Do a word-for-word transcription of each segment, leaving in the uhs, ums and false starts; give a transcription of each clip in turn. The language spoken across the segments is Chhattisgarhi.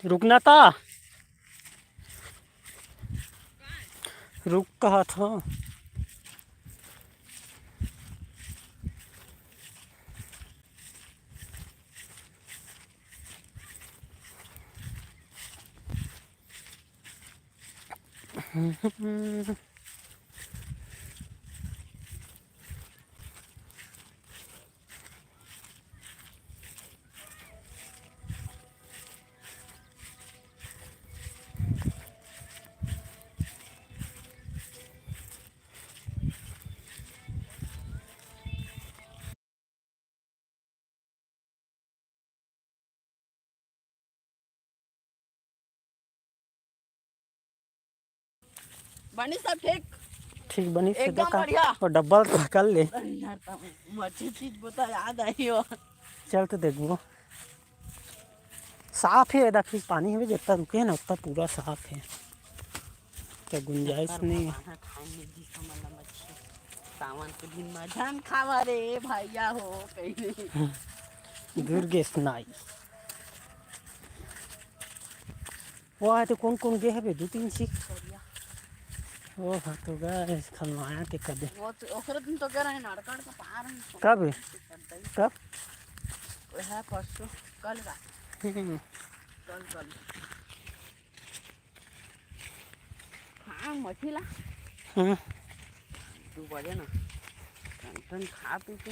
रुकना ता, रुक कहत हँव। बनी सब ठीक? ठीक बनी से एकदम देखा। बढ़िया। अउ डब्बा ल तो कर ले। अरे यार, तब मच्छी चीज बता याद आई हो। चल तो देखबो। साफ हे, एदा फिर पानी हवे, जितना रुके हे ना, उतना पूरा साफ हे। क्या गुंजाइश नहीं है। खाए में जी समझ ला मच्छी। सावन के दिन में झन खावा रे भैया हो, कहीं। दुर्गेश नाई। वो आए तो कौन कौन गए हवे? दो तीन सीख। वो हाँ तो गए खलवाया के कदे। वो तो ओकरे दिन तो गए रहे नारकड़ के पार में। कब? कब? वो है परसों, कल रात। हम्म। कल, कल। हाँ, मछली ला। हाँ। दू बजे ना, टन टन खा पी के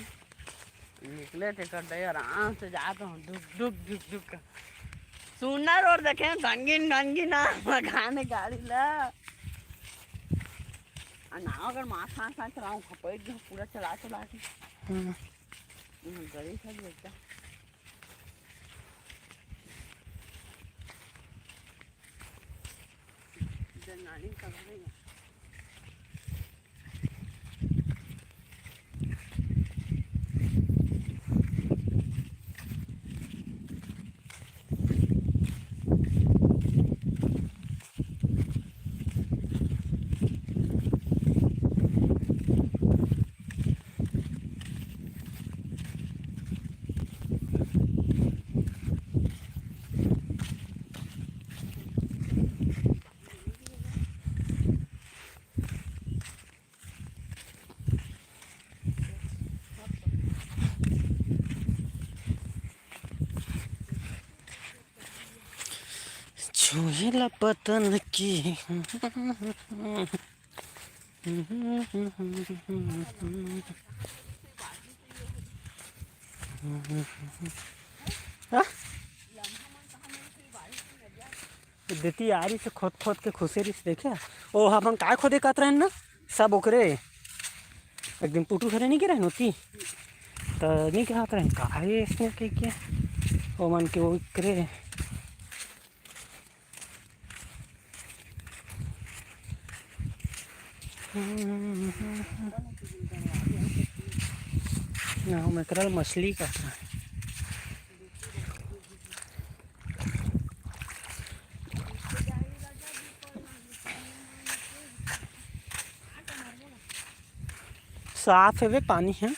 निकले थे कर दे, आराम से जात हूँ, डुक, डुक, डुक, डुक कर। सुनर और देखे, ढंगिन, ढंगिन, आ, मखाने गाड़ी ला। आ, नाव अगर माथा, माथा चलाऊँ, खपैत जो पूरा चला, चला के। हाँ। हम्म, गड़ी सब एकदम। छुए ला पतन की। हाँ? देती आरी से खोद खोद के खुसे रिस देखे। ओ अपन काय खोदे कात रहन ना, सब ओकरे। एक दिन पुटू घरे नहीं गिरे नोती, त नहीं कहत रहन, "काहे इसने कह के?" ओ मन के ओकरे। ना, हम एकरा ल मछली कहत हन। साफ हेवे पानी ह।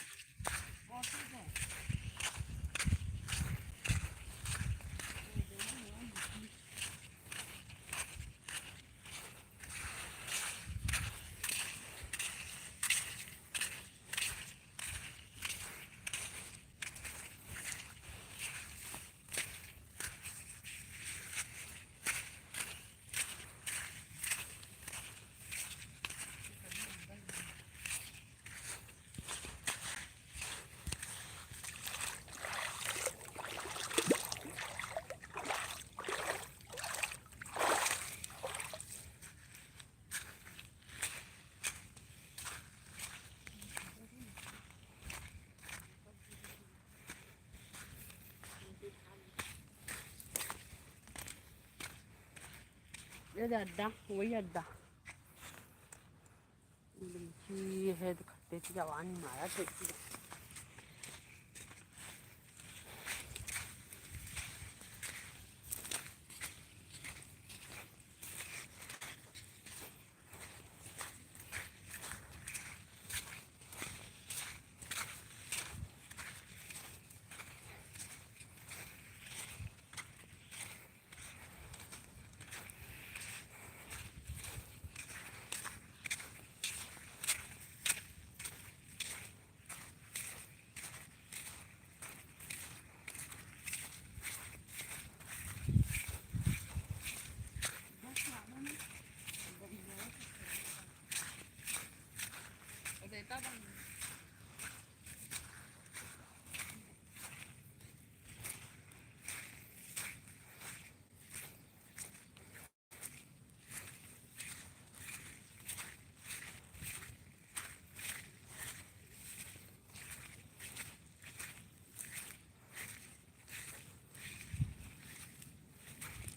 ये अड्डा, वही अड्डा। ये है, तो खट्टे की जवानी मारा, तो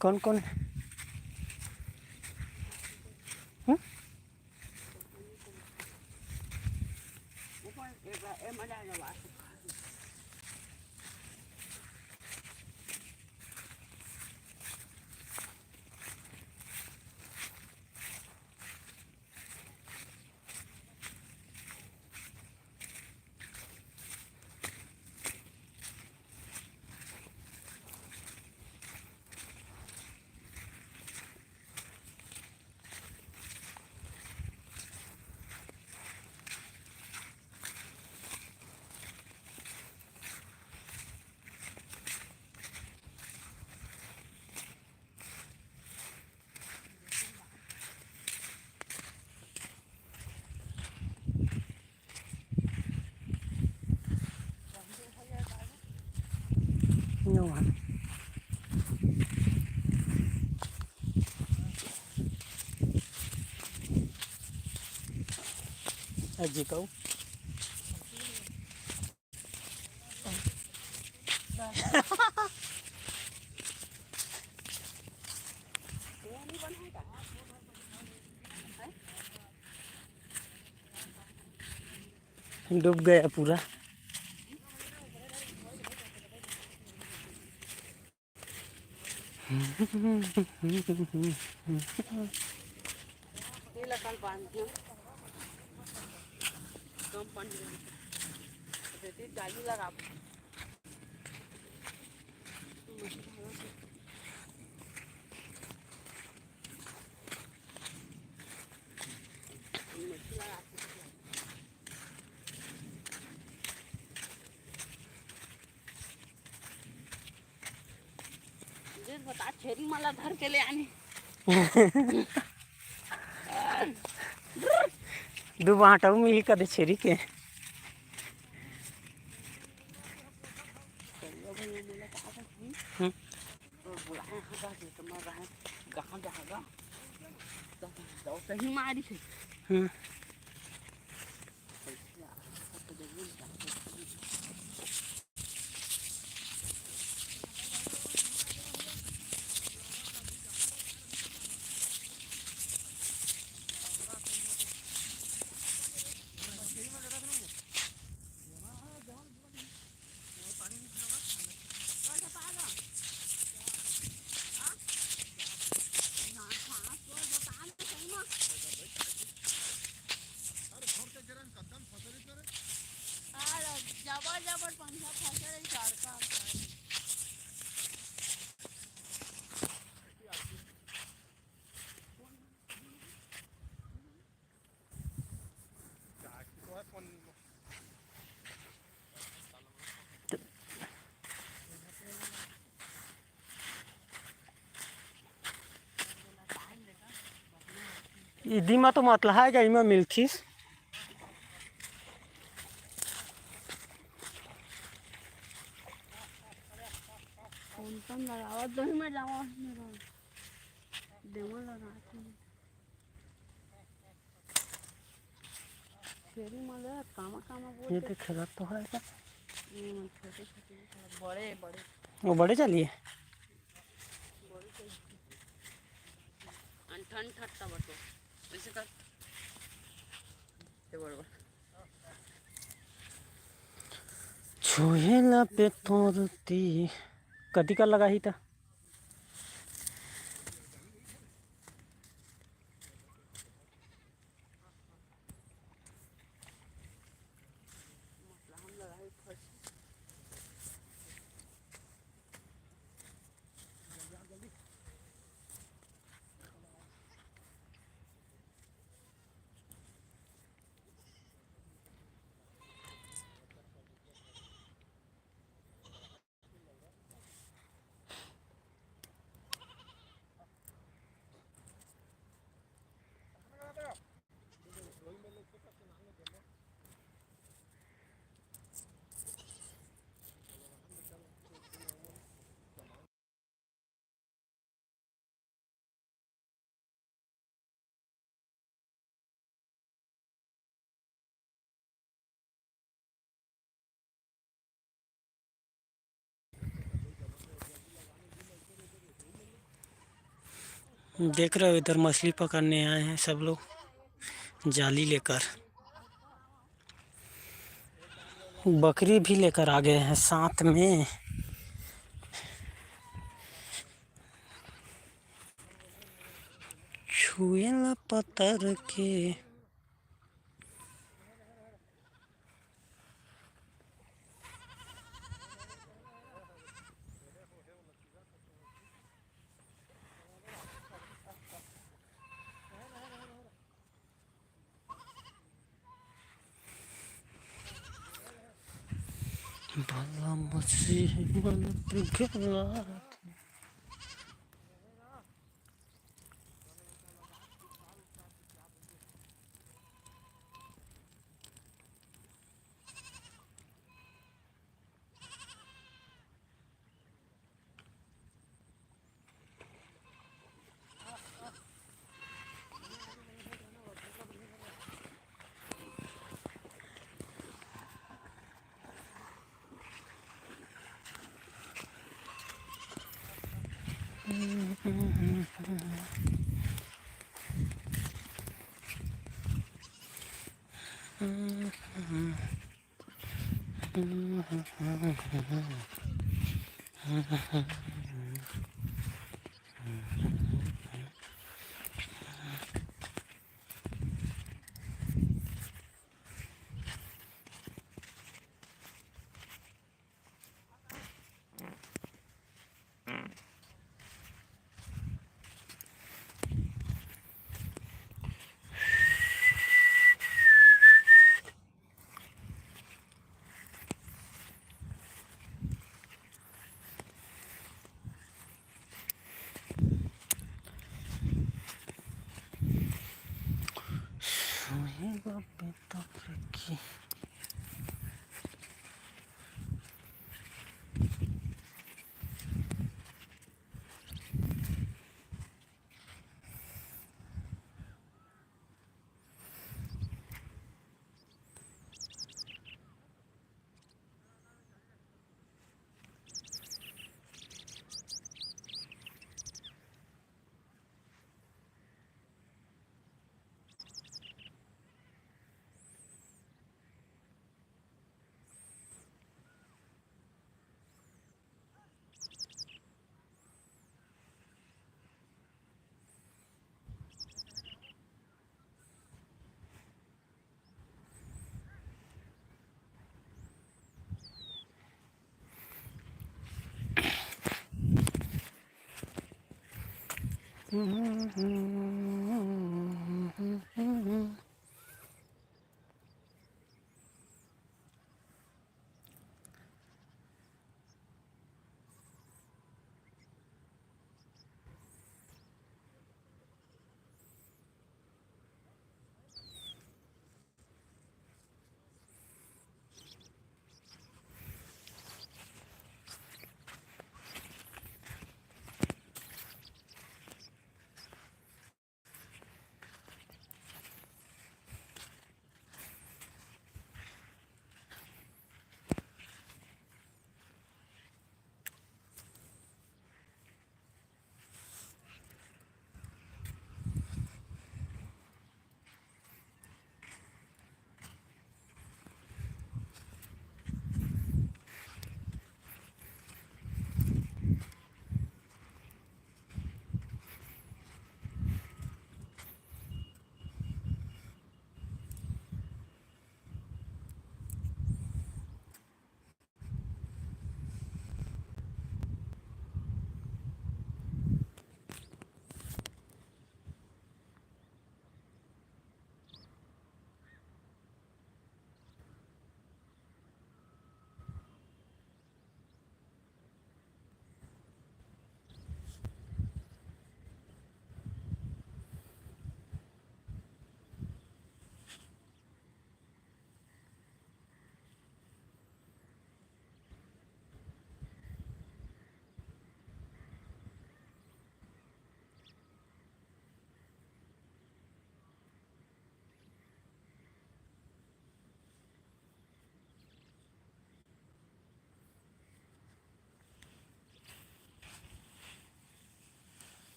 कौन कौन? हम्म? अजी कहू। डूब गया पूरा। तेला कल बांध दियो। कम पानी में। जाली लगा। देख बता, छेरी मन ला धर के ले आनी। दू बांटा मिली कदे छेरी के। हम्म। हम्म। इदी मा तो मतलहा है क्या, इमा मिलथीस। कौन कौन लगावत दोही में जावा मेरा। देवल लगात हे। छेरी मन ल कामा कामा बोलथे। ये तो खेलत तो है का? हम्म, छोटे छोटे। बड़े बड़े। वो बड़े चलिए। बड़े चलिए। अंठन ठट्टा बटो। ऐसे कर। ये बड़ बड़। छुहेला पे तोरती। कति का लगाही त? देख रहे हो, इधर मछली पकड़ने आए हैं सब लोग, जाली लेकर। बकरी भी लेकर आ गए हैं साथ में। छुएला पत्थर के। भला मसीह मन पे गला।